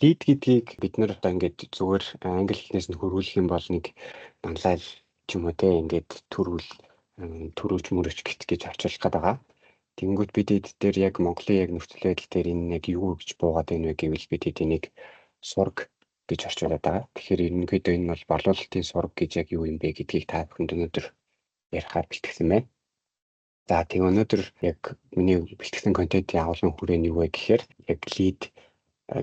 Lead гэдгийг бид нар одоо ингээд зүгээр англи хэлнээс нь хөрвүүлэх юм бол нэг манлайл ч юм уу те, ингээд төрүүл төрөөч мөрөч гэж орчуулах гээд байгаа. Тэгэнгүүт бид эд дээр яг Монголын яг нөхцөл байдал дээр энэ яг юу гэж буугаад байна вэ гэвэл бид энийг сураг гэж орчуулад байгаа. Тэгэхээр ерөнхийдөө энэ бол борлуулалтын сураг гэж яг юу юм бэ гэдгийг та бүхэнд өнөөдөр ярихаар бэлтгэсэн байна. За, тэг өнөөдөр яг миний бэлтгэсэн контентын агуулгын хүрээ нь юу вэ гэхээр яг lead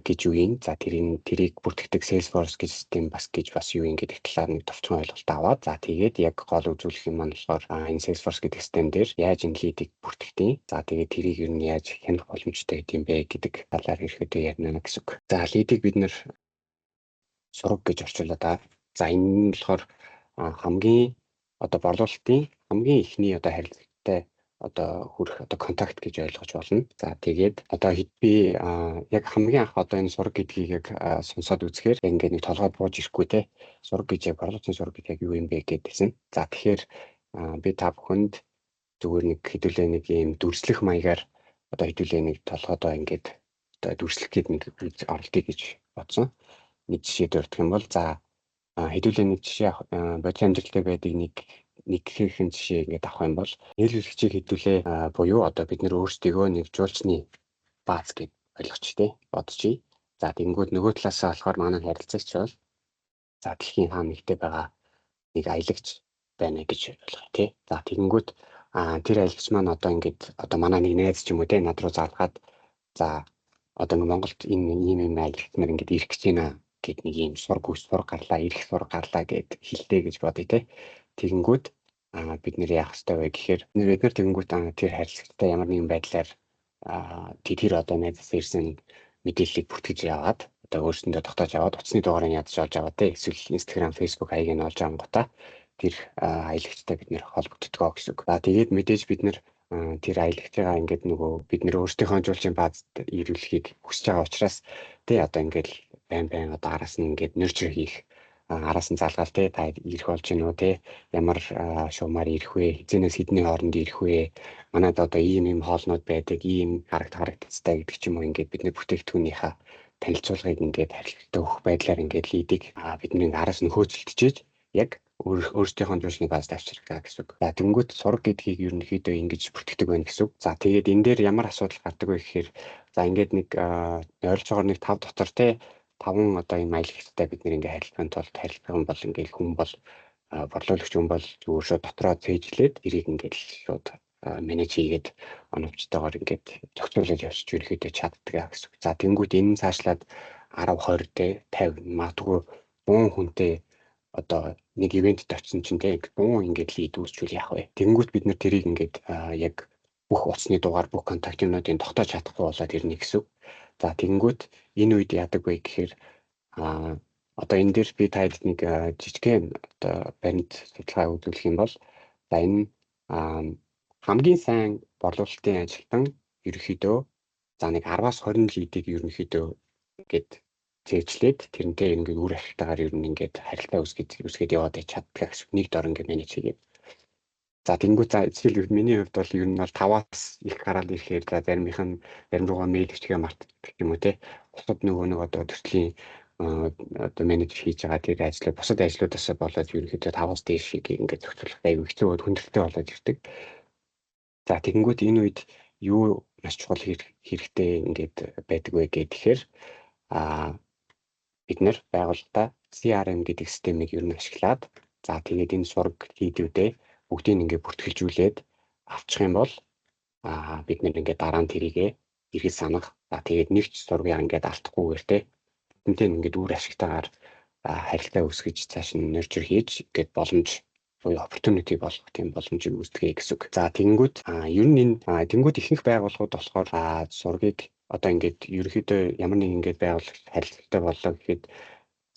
гэж юу юм. За, тэрийг тэрийг бүртгэдэг Salesforce гэж систем бас гэж бас юу юм гэдэг талаар нэг товчхон ойлголт аваад, за, тэгээд яг гол үзүүлэх юм маань болохоор энэ Salesforce гэдэг систем дээр яаж энэ lead-ийг бүртгэдэг. За, тэгээд тэрийг ер нь яаж хянах боломжтой гэдэг юм бэ гэдэг талаар ерөөдөө ярина гэсэн үг. За, lead-ийг бид нэр сураг гэж орчуулад байгаа. За, энэ нь болохоор хамгийн одоо борлуулалтын хамгийн эхний одоо харилцагтай одоо хүрэх одоо контакт гэж ойлгож болно. За, тэгээд одоо би яг хамгийн анх одоо энэ сураг гэдгийг яг сонсоод үзэхээр ингээд нэг толгойд бууж ирэхгүй те. Сураг гэж яг борлуулалтын сураг гэдэг яг юу юм бэ гэдээсэн. За, тэгэхээр би та бүхэнд зүгээр нэг хэдүүлээ нэг ийм дүрслэх маягаар одоо хэдүүлээ нэг толгойдоо ингээд одоо дүрслэх гээд нэг оролдъё гэж бодсон. Нэг жишээ дурдах юм бол, за, хэдүүлээ нэг жишээ, бодит амьдралтай байдаг нэг нэг хэхэн жишээ ингээд авах юм бол нийлүүлэгчийг хэдүүлээ буюу одоо бид нэр өөрсдийгөө нэг жуулчны бааз гэж ойлгочих те, бодчихъя. За, тэгэнгүүт нөгөө талаасаа болохоор манай харилцагч бол, за, дэлхийн хаа нэгтээ байгаа нэг аялагч байна гэж ойлгоё тий. За, тэгэнгүүт тэр аялагч маань одоо ингээд одоо манай нэг найз ч юм уу те, над руу залгаад, за, одоо ингээд Монголд энэ ийм ийм аялагч нар ингээд ирэх гэж байна гэд нэг ийм сураг сураг гарлаа, ирэх сураг гарлаа гэд хэлдэг гэж бодъё те. Тэгэнгүүт бид нэр яах ёстой вэ гэхээр бид нар тэгэнгүүт тэр харилцагчтай ямар нэгэн байдлаар тэр одоо найзаас ирсэн мэдээллийг бүртгэж яваад, одоо өөрсөндөө тогтоож аваад, утасны дугаарыг ядаж олж аваад те, эсвэл Instagram, Facebook хаягийг нь олж авангуудаа тэр аялагчтай бид нэр холбогддог гэсэн үг. За, тэгээд мэдээж бид нэр тэр аялагчгаа ингээд нөгөө бид нэр өөрсдийнхөө жуулчийн баазад ирүүлэхийг хүсэж байгаа учраас тий, одоо ингээд байн байн одоо араас нь ингээд nurture хийх, араас нь залгаал те, та ирэх болж гинүү те, ямар шуумаар ирэх вэ, хэзээнээс хэдний хооронд ирэх вэ, манад одоо ийм ийм хоолнууд байдаг, ийм харагдцтай гэдэг ч юм уу, ингээд бидний бүтээгдэхүүнийхээ танилцуулгыг ингээд харилцагтай өгөх байдлаар ингээд lead-ийг бидний араас нь хөөцөлдөж яг өөрсдийнхөө жуулчны баазад авчирх гэсэн үг. За, тэгэнгүүт сураг гэдгийг ерөнхийдөө ингэж бүртгэдэг байна гэсэн үг. За, тэгээд энэ дээр ямар асуудал гардаг вэ гэхээр, за, ингээд нэг ойролцоогоор нэг 5 дотор те, таван одоо энэ аялагчтай бид нэр ингээ харилцахын тулд харилцах юм бол ингээл хүн бол, борлуулагч хүн бол зүгээр шууд дотроо цээжлээд тэрийг ингээд шууд manage хийгээд оновчтойгоор ингээд зохицуулаад явчих ерөнхийдөө чаддаг гэсэн. За, тэнгуут энэ нь цаашлаад 10 20 те, 50, магадгүй 100 хүнтэй одоо нэг event-д очисон чинь те, 100 ингээд lead үүсчүүл яах вэ? Тэнгүүт бид нэр тэрийг ингээд яг бүх утасны дугаар, бүх контакт юмнуудыг тогтоож чадахгүй болоод ирнэ гэсэн. За, тэгэнгүүт энэ үед яадаг вэ гэхээр одоо энэ дээр би таад нэг жижигхэн одоо баримт судалгаа үзүүлэх юм бол, за, энэ хамгийн сайн борлуулалтын ажилтан ерөнхийдөө, за, нэг 10-аас 20 lead-ийг ерөнхийдөө ингээд цээжлээд тэрнтэй ингээд үр ашигтайгаар ер нь ингээд харилцаа үүсгээд үүсгээд яваад байж чаддаг гэсэн. Нэг дор ингээд manage хийгээд. За, тэнгуү, за, жишээлбэл миний хувьд бол ер нь бол 5-аас их гараад ирэхээр, за, заримынх нь зарим руугаа мэйл бичгээ мартдаг юм уу те. Бусад нөгөө нэг одоо төслийн одоо manage хийж байгаа тэр ажлууд, бусад ажлуудаас болоод ерөнхийдөө 5-аас дээш ингээд зохицуулах аюу хэцүү, хүндрэлтэй болоод ирдэг. За, тэгэнгүүт энэ үед юу маш чухал хэрэгтэй ингээд байдаг вэ гэхээр бид нэр байгууллагатаа CRM гэдэг системийг ер нь ашиглаад, за, тэгээд энэ сураг lead-үүдээ бүгдийг ингээд бүртгэлжүүлээд авчих юм бол бид нэр ингээд дараа нь тэрийгэ эргэж санах. За, тэгээд нэг ч зургийг ингээд алдахгүйгээр те, тэнтэй ингээд үр ашигтайгаар харилцаа үүсгэж, цааш нь nurture хийж ингээд боломж буюу opportunity болгох тийм боломжийг үүсгэе гэсэн үг. За, тэгэнгүүт ер нь энэ тэгэнгүүт ихэнх байгууллагууд болохоор сургийг одоо ингээд ерөнхийдөө ямар нэг ингээд байгууллага харилцаатай боллоо гэхэд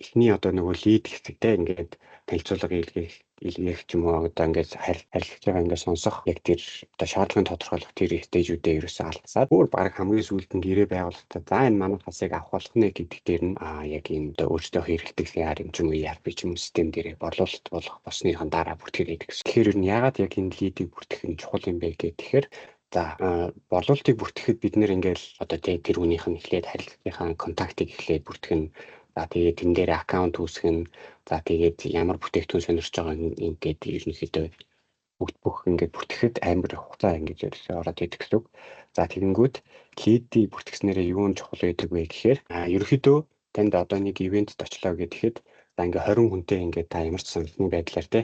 эхний одоо нөгөө lead хэсэгтэй ингээд танилцуулга илгээх илгээх ч юм уу, одоо ингээд харилцаж байгаа ингээд сонсох яг тэр одоо шаардлагын тодорхойлох тэр stage-үүдээ ерөөсөө алдсаад өөр баг хамгийн сүүлд нь гэрээ байгуулалтаа, за, энэ манай хасыг авах болох нэ гэдэг дээр нь яг энэ одоо өөрсдөө хэрэглэдэг CRM ч юм уу, ERP ч юм уу систем дээрээ борлуулалт болох болсныхан дараа бүртгэл хийдэг гэсэн. Тэгэхээр ер нь яагаад яг энэ lead-ийг бүртгэх нь чухал юм бэ гэхээр, За, борлуулалтыг бүртгэхэд бид нэр ингээл одоо тий тэр хүнийх нь эхлээд харилцагчдынхаа contact ыг эхлээд бүртгэх нь, за, тэгээд тэн дээр account үүсгэх нь, за, тэгээд ямар бүтээгдэхүүн сонирхож байгаа ингээд ерөнхийдөө бүгд бүх ингээд бүртгэхэд амар хугацаа ингээд ерөөсөө ороод идэг гэсэн үг. За, тэгэнгүүт lead ийг бүртгэснээрээ юу нь чухал байдаг вэ гэхээр ерөнхийдөө танд одоо нэг event д очлоо гэхэд, за, ингээ 20 хүнтэй ингээд та ямар ч саналны байдлаар те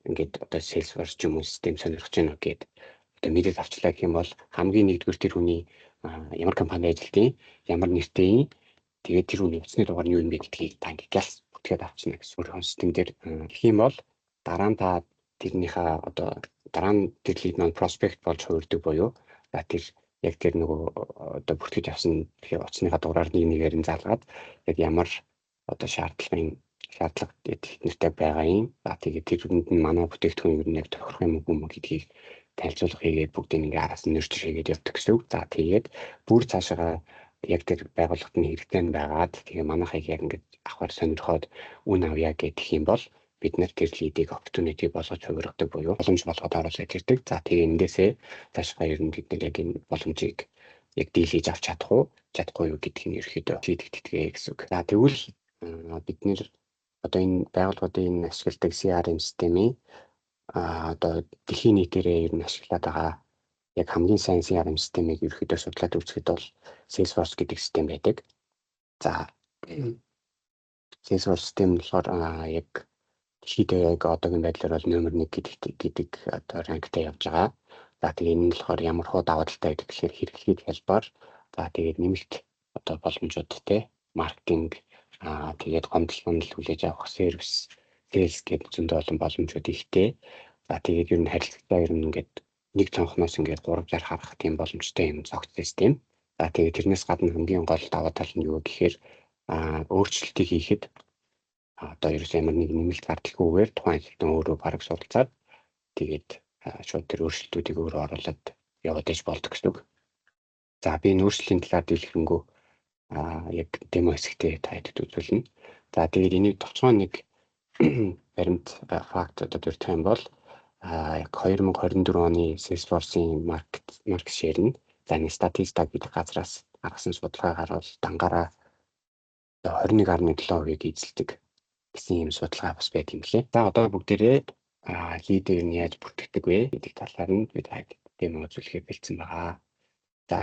ингээд одоо Salesforce ч юм уу систем сонирхож байна гэд одоо мэдээд авчлаа гэх юм бол хамгийн нэгдүгээр тэр хүний ямар компанид ажилладаг, ямар нэртэй юм, тэгээд тэр хүний утасны дугаар нь юу юм бэ гэдгийг та ингээд гялс бүртгээд авчна гэсэн. Өөрийнхөө систем дээр гэх юм бол дараа нь та тэрнийхээ одоо дараа нь тэр lead маань prospect болж хувирдаг буюу за тэр яг тэр нөгөө одоо бүртгэж авсан утасныхаа дугаараар нэг нэгээр нь залгаад яг ямар одоо шаардлага нэртэй байгаа юм. За, тэгээд тэр хүнд нь манай бүтээгдэхүүн ер нь яг тохирох юм уу юм гэдгийг танилцуулга хийгээд бүгдийг ингээ араас нь nurture хийгээд явдаг гэсэн үг. За, тэгээд бүр цаашаа яг тэр байгууллагт нь хэрэгтэй нь байгаад, тэгээ манайхыг яг ингээд авахар сонирхоод үн авъя гэх юм бол бид нэр тэр lead ийг opportunity болгож хувиргадаг буюу боломж болгоод оруулаад ирдэг. За, тэгээ эндээсээ цаашгаа ер нь бид нэр яг энэ боломжийг яг дийлэж авч чадах уу, чадахгүй юу гэдгийг нь ерөөхдөө шийдэгддэг гэсэн үг. За, тэгвэл бид нэр одоо энэ байгууллагуудын энэ ашигладаг CRM системийн одоо дэлхийн нийтээрээ ер нь ашиглаад байгаа яг хамгийн сайн CRM системийг ерөөхдөө судлаад үзэхэд бол Salesforce гэдэг систем байдаг. За, Salesforce систем нь болохоор яг дэлхийд яг одоогийн байдлаар бол номер 1 гэдэг одоо rank тай явж байгаа. За, тэгээ энэ нь болохоор ямар хуу давуу талтай гэдэг гэхээр хэрэглэхэд хялбар. За, тэгээд нэмэлт одоо боломжууд те маркетинг, тэгээд гомдол санал хүлээж авах, service, sales гэдэг зөндөө олон боломжууд ихтэй. За, тэгээд ер нь харилцагчдаа ер нь ингээд нэг цонхноос ингээд 3 жар харах тийм боломжтой юм цогц систем. За, тэгээд тэрнээс гадна хамгийн гол давуу тал нь юу гэхээр өөрчлөлтийг хийхэд одоо ерөөсөө ямар нэг нэмэлт зардалгүйгээр тухайн ажилтан өөрөө бараг суралцаад, тэгээд шууд тэр өөрчлөлтүүдийг өөрөө оруулаад яваад иж болдог гэсэн үг. За, би энэ өөрчлөлийн талаар дэлгэрэнгүй яг demo хэсэгтээ та хэд үзүүлнэ. За, тэгээд энийг товчхон нэг баримт факт одоо дурдах юм бол яг 2024 оны Salesforce-ийн market share нь, за, нэг Statista гэдэг газраас гаргасан судалгаагаар бол дангаараа 21.7%-ийг эзэлдэг гэсэн юм судалгаа бас байт юм лээ. За, одоо бүгдээрээ lead ээр нь яаж бүртгэдэг вэ гэдэг талаар нь би та demo үзүүлэхээр бэлдсэн байгаа. За,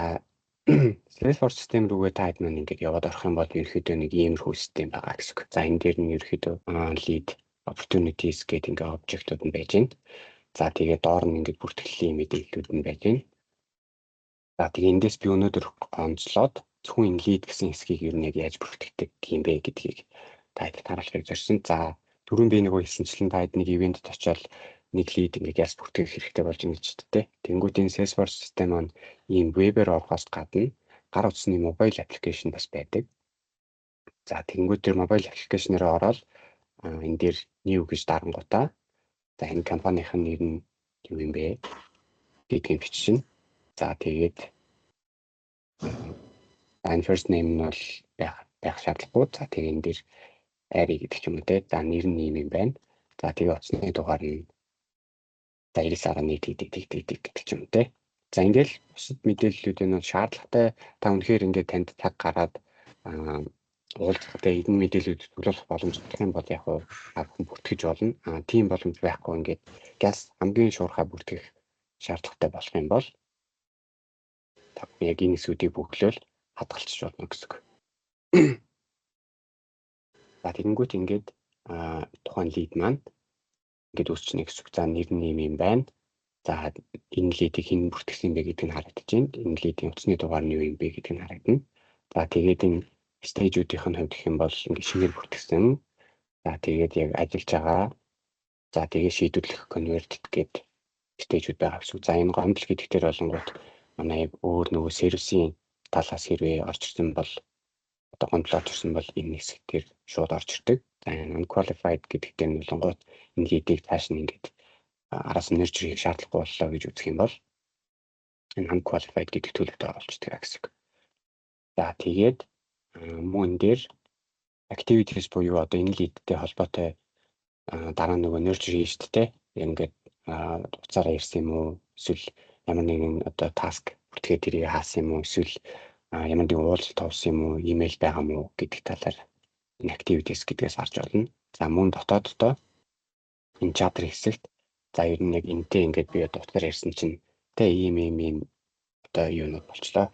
Salesforce систем рүүгээ та хэд маань ингээд яваад орох юм бол ерөнхийдөө нэг иймэрхүү систем байгаа гэсэн үг. За, энэ дээр нь ерөнхийдөө lead, opportunities гэдэг ингээд object-ууд нь байж байна. За, тэгээд доор нь ингээд бүртгэлийн мэдээллүүд нь байж байна. За, тэгээ эндээс би өнөөдөр онцлоод зөвхөн энэ lead гэсэн хэсгийг ер нь яг яаж бүртгэдэг юм бэ гэдгийг та хэд харуулахыг зорьсон. За, түрүүн би нөгөө хэлсэнчлэн та хэд нэг event д очиод нэг lead ингээд яаж бүртгэх хэрэгтэй болж байна гэж дээ. Тэнгүүт энэ Salesforce систем маань ийм вебээр орохоос гадна гар утасны mobile application бас байдаг. За, тэгэнгүүт тэр mobile application-ээр ороод энэ дээр new гэж дарангуудаа, за, энэ компанийн нэр нь юу юм бэ гэдгийг биччихнэ. За, тэгээд энэ first name нь бол байх шаардлагагүй. За, тэгээ энэ дээр Ари гэдэг ч юм уу те. За, нэр нь ийм юм байна. За, тэгээ утасны дугаар нь, за, 99.1 тэг тэг тэг тэг гэдэг ч юм уу те. За, ингээл бусад мэдээллүүдийн нь шаардлагатай, та үнэхээр ингээд танд цаг гараад уулзахтай эдэн мэдээллүүд төлөөлөх боломжтой юм бол яг та бүхэн бүртгэж болно. Тийм боломж байхгүй, ингээд газ хамгийн шуурхай бүртгэх шаардлагатай болох юм бол та бүхэн яг энэ хэсгүүдийг бөглөөл хадгалчих болно гэсэн үг. За, тэгэнгүүт ингээд тухайн lead маань ингээд үүсчихнэ гэсэн үг. За, нэр нь юм юм байна. За, энэ lead ийг хэн бүртгэсэн юм бэ гэдэг нь харагдаж байна. Энэ lead ийн утасны дугаар нь юу юм бэ гэдэг нь харагдана. За, тэгээд энэ stage үүдийнх нь хувьд гэх юм бол ингээд шинээр бүртгэсэн. За, тэгээд яг ажиллаж байгаа. За, тэгээд шийдвэрлэх, converted гээд stage үүд байгаа гэсэн үг. За, энэ гомдол гэдэг дээр болонгууд манай яг өөр нөгөө service ийн талаас хэрвээ орж ирсэн бол, одоо гомдол орж ирсэн бол энэ хэсэг дээр шууд орж ирдэг. За, энэ unqualified гэдэг дээр нь болонгууд энэ lead ийг цааш нь ингээд араас нь nurture хийх шаардлагагүй боллоо гэж үзэх юм бол энэ unqualified гэдэг төлөвт оруулчихдаг гэсэн үг. За, тэгээд мөн энэ дээр activities буюу одоо энэ lead тэй холбоотой дараа нөгөө nurture хийж шүү дээ. Ингээд утсаараа ирсэн юм уу, эсвэл Ямар нэгэн одоо task бүртгээд тэрийг хаасан юм уу, эсвэл ямар нэгэн уулзалт авсан юм уу, имэйл байгаа юм уу гэдэг талаар энэ activities гэдгээс харж болно. За, мөн дотооддоо энэ chatter хэсэгт за ер нь яг энтэй ингээд би одоо утгаар ярьсан чинь тэ ийм ийм ийм одоо юунууд болчлоо.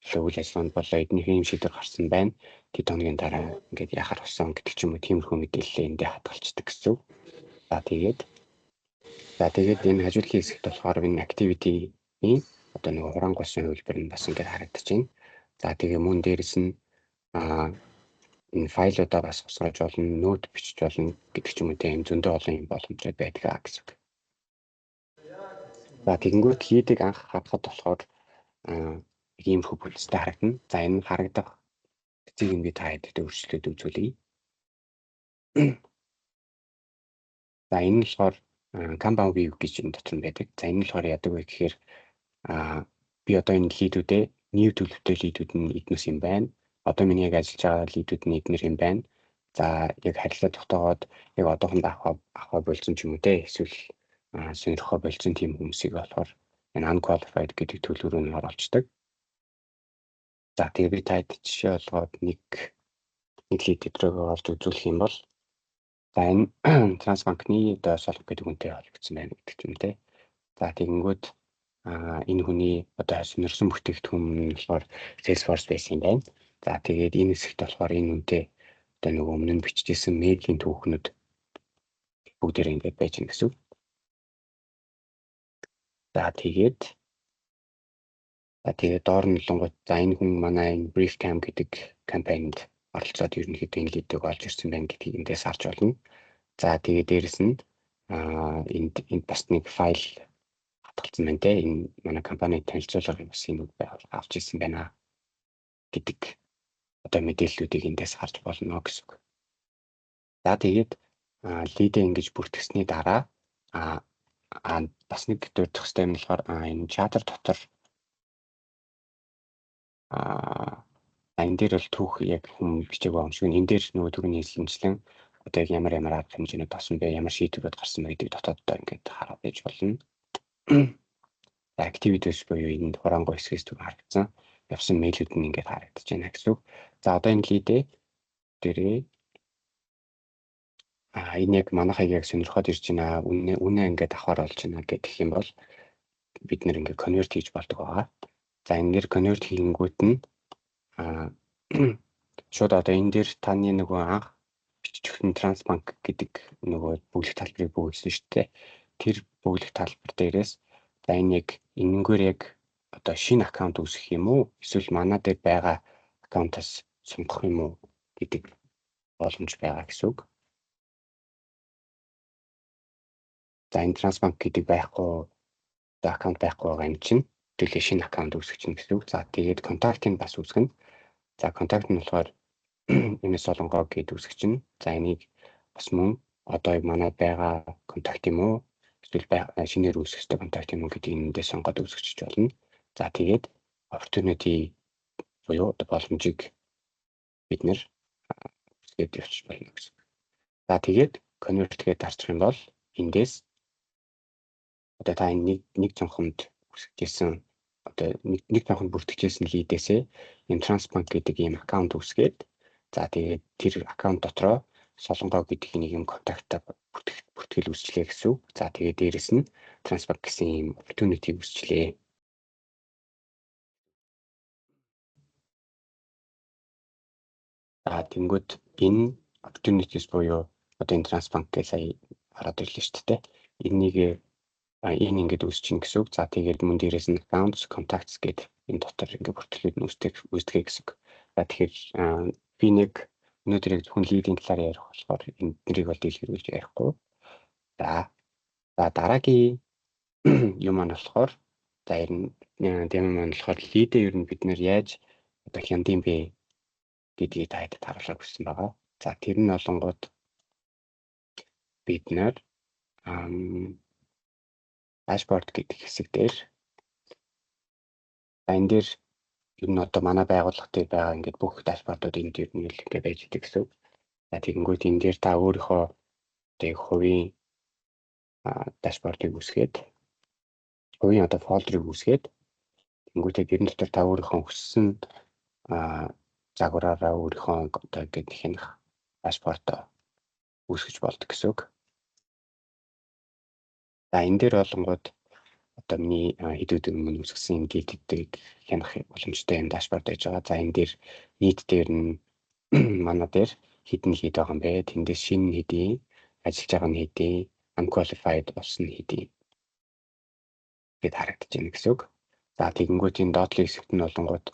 Үйл ажиллагаанд болоо эднийх ийм шийдвэр гарсан байна. Тэд хоногийн дараа ингээд яхаар болсон гэдэг ч юм уу, тиймэрхүү мэдээлэлээ эндээ хадгалцдаг гэсэн үг. За тэгээд энэ хажуудлын хэсэгт болохоор энэ activity-ийн одоо нэг хураангуйсан хувилбар нь бас ингээд харагдаж байна. За, тэгээ мөн дээрэс нь энэ файлуудаа бас хосгож болно, note бичиж болно гэдэг ч юм уу, тийм зөндөө олон юм боломжтой байдаг гэсэн үг. За, тэгэнгүүт lead ийг анх харахад болохоор иймэрхүү бүтцтэй харагдана. За, энэ харагдах эцэг нь би та хэдтэй өөрчлөлт үзүүлье. За, энэ нь болохоор Kanban view гэж энэ дотор нь байдаг. За, энэ нь болохоор яадаг вэ гэхээр би одоо энэ lead үүдээ, new төлөвтэй lead үүд нь эднүс юм байна. Одоо миний яг ажиллаж байгаа lead үүд нь эднэр юм байна. За, яг харилцаа тогтоогоод яг одоохондоо авах болсон ч юм уу те, эсвэл сонирхоо болсон тийм хүмүүсийг болохоор энэ unqualified гэдэг төлөв рүү нь оруулцдаг. За, тэгээ би таад жишээ болгоод нэг lead рүү олж үзүүлэх юм бол за, энэ Трансбанкны одоо Солох гэдэг хүнтэй холбогдсон байна гэдэг ч юм те. За, тэгэнгүүт энэ хүний одоо сонирхсан бүтээгдэхүүн нь болохоор Salesforce байсан юм байна. За, тэгээд энэ хэсэгт болохоор энэ хүнтэй одоо нөгөө өмнө нь бичижсэн мэйлийн түүхнүүд бүгдээрээ ингээд байж гэнэ гэсэн үг. За тэгээд доор нь болонгууд за, энэ хүн манай энэ Briefcam гэдэг кампанид оролцоод ерөнхийдөө энэ lead ийг олж ирсэн байна гэдгийг эндээс харж болно. За, тэгээд дээрэс нь энд бас нэг файл хадгалсан байна те. Энэ манай компани танилцуулгыг бас энэ байгууллага авч ирсэн байна гэдэг одоо мэдээллүүдийг эндээс харж болно гэсэн үг. За, тэгээд lead ээ ингэж бүртгэсний дараа бас нэг дурдах хэрэгтэй юм болохоор энэ chatter дотор энэ дээр бол түүх яг хүн бичээг байгаа юм шиг. Энэ дээр нөгөө түрүүний хэлсэнчлэн одоо яг ямар ямар арга хэмжээнүүд авсан бэ, ямар шийдвэрүүд гарсан бэ гэдэг дотооддоо ингээд хараад байж болно. Activities буюу энд хураангуй хэсгээс түр харагдсан явсан мэйлүүд нь ингээд харагдаж байна гэсэн үг. За, одоо энэ lead ээ дээрээ энэ яг манайхыг яг сонирхоод ирж байна. Үнэ үнэ ингээд авахар болж байна гэх юм бол бид нэр ингээд convert хийж болдог байгаа. За, энэ дэр convert хийнгүүт нь шууд одоо энэ дээр таны нөгөө анх биччихсэн Трансбанк гэдэг нөгөө бөглөх талбарыг бөглөсөн шүү дээ. Тэр бөглөх талбар дээрээс за, энэ яг энэнгээр яг одоо шинэ аккаунт үүсгэх юм уу, эсвэл манай дээр байгаа аккаунтаас сунгах юм уу гэдэг боломж байгаа гэсэн үг. За, энэ Трансбанк гэдэг байхгүй, одоо аккаунт байхгүй байгаа юм чинь төлөө шинэ аккаунт үүсгэх чинь гэсэн үг. За, тэгээд контактыг бас үүсгэнэ. За, контакт нь болохоор MS Солонгоо гэдээ үүсгэх чинь. За, энийг бас мөн одоо манай байгаа контакт юм уу, эсвэл шинээр үүсгэх ёстой контакт юм уу гэдгийг эндээс сонгоод үүсгэж болно. За, тэгээд opportunity буюу одоо боломжийг бид нэр үүсгээд явчих болно гэсэн. За, тэгээд convert гэдээ дарчих юм бол эндээс одоо та энэ нэг цонхонд үүсгэжсэн, одоо нэг цонхонд бүртгэжсэн lead ээсээ ийм Transbank гэдэг ийм аккаунт үүсгээд, за, тэгээд тэр аккаунт дотроо Солонгоо гэдэг нэг юм контактаа бүртгэл үүсчлээ гэсэн үг. За, тэгээд дээрэс нь Transbank гэсэн ийм opportunity үүсчлээ. За, тэнгүүд энэ opportunities буюу одоо энэ Transbank гэж сая хараад ирлээ шүү дээ. Энийг энэ ингээд үүсчихнэ гэсэн үг. За, тэгээд мөн дээрээс нь accounts, contacts гэдэг энэ дотор ингээд бүртгэлүүд нь үүсдэг гэсэн үг. За, тэгэхээр би нэг өнөөдөр яг зөвхөн lead ийн талаар ярих болохоор энэ нэрийг бол дэлгэрүүлж ярихгүй. За, дараагийн юм маань болохоор, за, ер нь демо маань болохоор lead ээ ер нь бид нэр яаж одоо хяндын бэ гэдгийг та хэд харуулах хүссэн байгаа. За, тэр нь болонгууд бид нэр dashboard гэдэг хэсэг дээр энэ дээр ер нь одоо манай байгууллага дээр байгаа ингээд бүх dashboard ууд энэ дээр нь л ингээд байж идэг гэсэн үг. За, тэгэнгүүт энэ дээр та өөрийнхөө одоо яг хувийн dashboard ыг үүсгээд Хувийн одоо folder ыг үүсгээд, тэнгуүтээ тэрэн дотор та өөрийнхөө хүссэн загвараараа өөрийнхөө одоо ингээд хянах dashboard оо үүсгэж болдог гэсэн үг. За, энэ дээр болонгууд одоо миний хэд өдөр өмнө үүсгэсэн lead үүдийг хянах боломжтой юм dashboard байж байгаа. За, энэ дээр нийт дээр нь манай дээр хэдэн lead байгаа юм бэ? Тэндээс шинэ хэдийн, ажиллаж байгаа нь хэдийн, unqualified болсон хэдийн гэд харагдаж байна гэсэн үг. За, тэгэнгүүт энэ доотлын хэсэгт нь болонгууд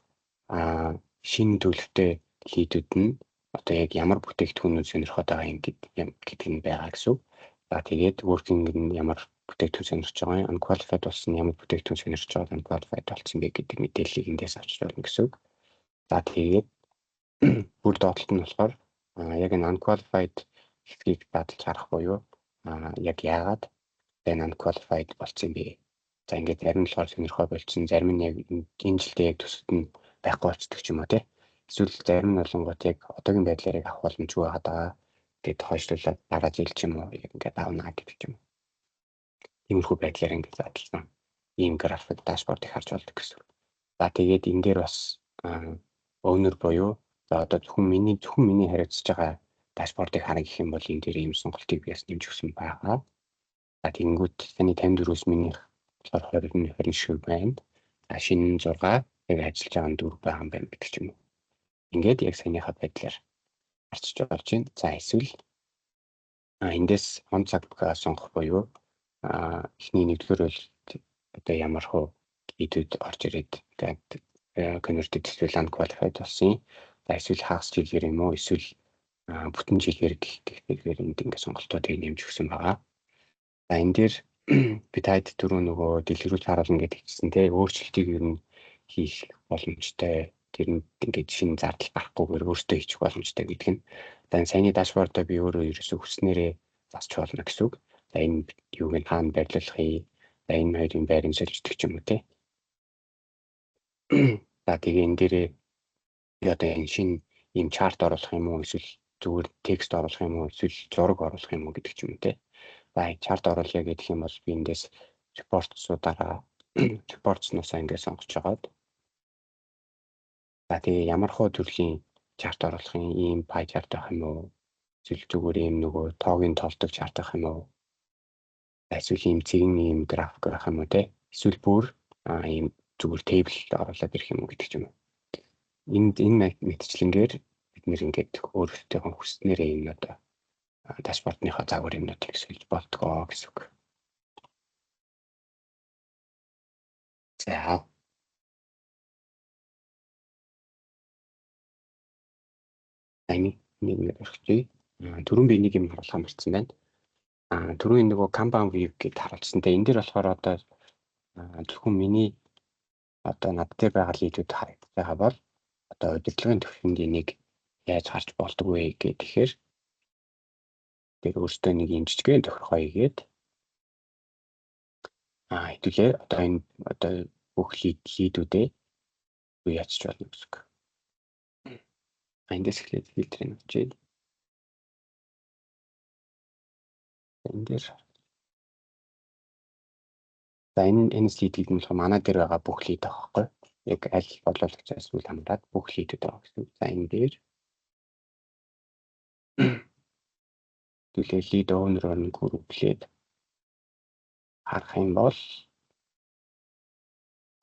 шинэ төлөвтэй lead үүд нь одоо яг ямар бүтээгдэхүүнүүд сонирхоод байгаа юм гэдэг нь байгаа гэсэн үг. За, тэгээд working нь ямар бүтээгдэхүүн сонирхож байгаа юм, unqualified болсон ямар бүтээгдэхүүн сонирхож байгаа, unqualified болсон бэ гэдэг мэдээллийг эндээс авч болно гэсэн үг. За, тэгээд бүр доотлолт нь болохоор яг энэ unqualified хэсгийг задлж харах буюу яг яагаад энэ unqualified болсон юм бэ? За, ингээд зарим нь болохоор сонирхоо болцсон, зарим нь яг энэ жилдээ яг төсөлд нь байхгүй болцдог ч юм уу, те. Эсвэл зарим нь болонгууд яг одоогийн байдлаар яг авах боломжгүй байгаад байгаа. Тэгээд хойшлуулад дараа жил ч юм уу яг ингээд авна гэдэг ч юм уу. Тиймэрхүү байдлаар ингээд задлсан ийм график dashboard ыг харж болдог гэсэн. За, тэгээд энэ дээр бас owner буюу за одоо зөвхөн миний хариуцж байгаа dashboard ыг харах гэх юм бол энэ дээр ийм сонголтыг би бас нэмж өгсөн байгаа. За, тэгэнгүүт таны 54-өөс минийх болохоор 20 20 шиг байна. За, шинэ 6, яг ажиллаж байгаа нь 4 байгаа юм байна гэдэг ч юм уу. Ингээд яг саяныхаа байдлаар харчиж болж байна. За, эсвэл эндээс он цаг сонгох буюу эхний нэгдүгээр бол одоо ямар хуу lead үүд орж ирээд ингээд converted эсвэл unqualified болсон юм. За, эсвэл хагас жилээр юм уу, эсвэл бүтэн жилээр гэх тэгэхээр энд ингээд сонголтуудыг нэмж өгсөн байгаа. За, энэ дээр би таад түрүү нөгөө дэлгэрүүлж харуулна гэдэг хэлсэн, те, өөрчлөлтийг ер нь хийх боломжтой. Тэрэнд ингээд шинэ зардал гарахгүйгээр өөртөө хийчих боломжтой гэдэг нь. За, энэ саяны dashboard оо би өөрөө ерөөсөө хүснээрээ засч болно гэсэн үг. За, энэ юуг нь хаана байрлуулах юм? За, энэ хоёрын байрыг сольждог ч юм уу, те. За, тэгээ энэ дээрээ би одоо энэ шинэ ийм chart оруулах юм уу, эсвэл зүгээр текст оруулах юм уу, эсвэл зураг оруулах юм уу гэдэг ч юм уу, те. За, chart оруулъя гэх юм бол би эндээс report-уудаараа reports-нуусаа ингээд сонгож жагаад, за, тэгээ ямар хуу төрлийн chart оруулах юм, ийм pie chart байх юм уу, эсвэл зүгээр ийм нөгөө тоог нь тоолдог chart байх юм уу, эсвэл ийм цэгэн ийм график байх юм уу, те, эсвэл бүр ийм зүгээр table оруулаад ирэх юм уу гэдэг ч юм уу. Энэ мэтчлэнгээр бид нэр ингээд өөрсдийнхөө хүснээрээ энэ одоо dashboard ныхаа загвар юмнуудыг сольж болдгоо гэсэн үг. За. Энэ нэг орчих. Түрүүн би нэг юм харуулах мартсан байна. Түрүүн нөгөө Kanban view гэдээ харуулсан. Тэгээ энэ дээр болохоор одоо зөвхөн миний одоо над дээр байгаа lead үүд харагдаж байгаа бол одоо удирдлагын төвшөнд энийг яаж харж болдог вэ гэхээр тэр өөртөө нэг юм жижигхэн тохиргоо хийгээд хэдүүлээ одоо энэ одоо бүх lead үүдээ юу яачих болно гэсэн үг. Эндээс эхлээд фильтрийг авчиад энэ дээр, за, энэ lead гэдэг нь болохоор манай дээр байгаа бүх lead байгаа байхгүй яг аль бодлуулагчаас үл хамааран бүх lead үүд байгаа гэсэн. За, энэ дээр төлөө lead owner-оор нь group лээд харах юм бол,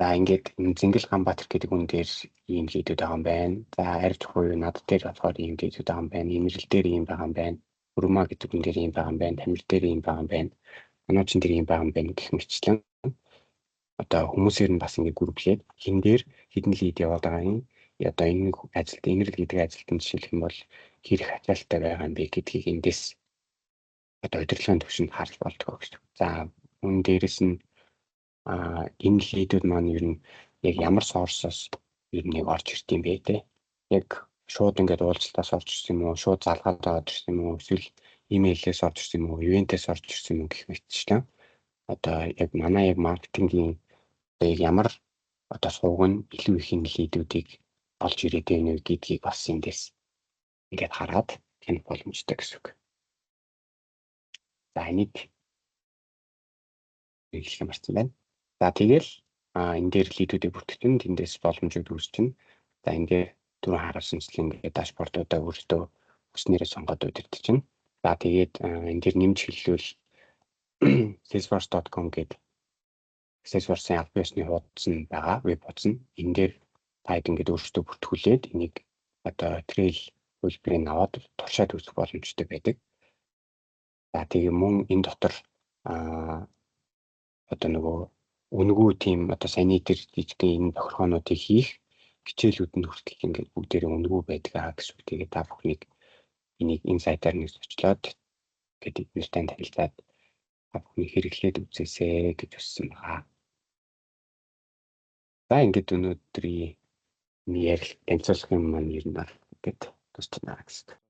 за, ингээд Зингэл Ганбаатар гэдэг үн дээр ийм lead үүд байгаа юм байна. За, арж буюу над дээр болохоор ийм lead үүд байгаа юм байна. Инэрл дээр ийм байгаа юм байна. Хүрмаа гэдэг үн дээр ийм байгаа юм байна. Тамир дээр ийм байгаа юм байна. Мануучин дээр ийм байгаа юм байна гэх мэтчлэн одоо хүмүүсээр нь бас ингээд group лээд хэн дээр хэдэн lead яваад байгаа юм. Одоо энэ ажилт инэрл гэдэг ажилтан жишээлх юм бол хэрэг ачаалттай байгаа юм бэ гэдгийг эндээс одоо удирдлагын түвшинд харж болдгоо гэж. За, мөн дээрэс нь энэ lead үүд маань ер нь яг ямар source-оос ер нь яг орж ирд юм бэ, те. Яг шууд ингээд уулзалтаас орж ирсэн юм уу, шууд залгаад орж ирсэн юм уу, эсвэл имэйлээс орж ирсэн юм уу, event ээс орж ирсэн юм уу гэх мэтчлэн одоо яг манай яг маркетингийн одоо яг ямар одоо сувг нь илүү их энэ lead үүдийг олж ирээд байна вэ гэдгийг бас эндээс ингээд хараад хянах боломжтой гэсэн үг. За, энийг хэлэх юм марцсан байна. За, тэгэл энэ дээр lead үүдийг бүртгэж, тэндээс боломжийг үүсгэж. За, энэ дээр түрүүн харуулсанчлан ингээд dashboard уудаа өөртөө хүснээрээ сонгоод удирдах чинь. За, тэгээд энэ дээр нэмж хэллүүл salesforce.com гэдэг Salesforce-ын албан ёсны хуудас нь байгаа, веб хуудас нь. Энэ дээр та хэд ингээд өөрсдөө бүртгүүлээд энийг одоо trial хувилбарыг аваад туршаад үзэх боломжтой байдаг. За, тэгээ мөн энэ дотор одоо нөгөө үнэгүй тийм одоо саяны тэр жижигхэн энэ тохиргоонуудыг хийх хичээлүүд нь хүртэл ингээд бүгдээрээ үнэгүй байдаг гэсэн үг. Тэгээд та бүхнийг энийг энэ сайтаар нэг зочлоод ингээд эднэртэй танилцаад та бүхний хэрэглээд үзээсэй гэж хүссэн байгаа. За, ингээд өнөөдрийн ярил танилцуулах юм маань ер нь бол ингээд дуусчихна гэсэн.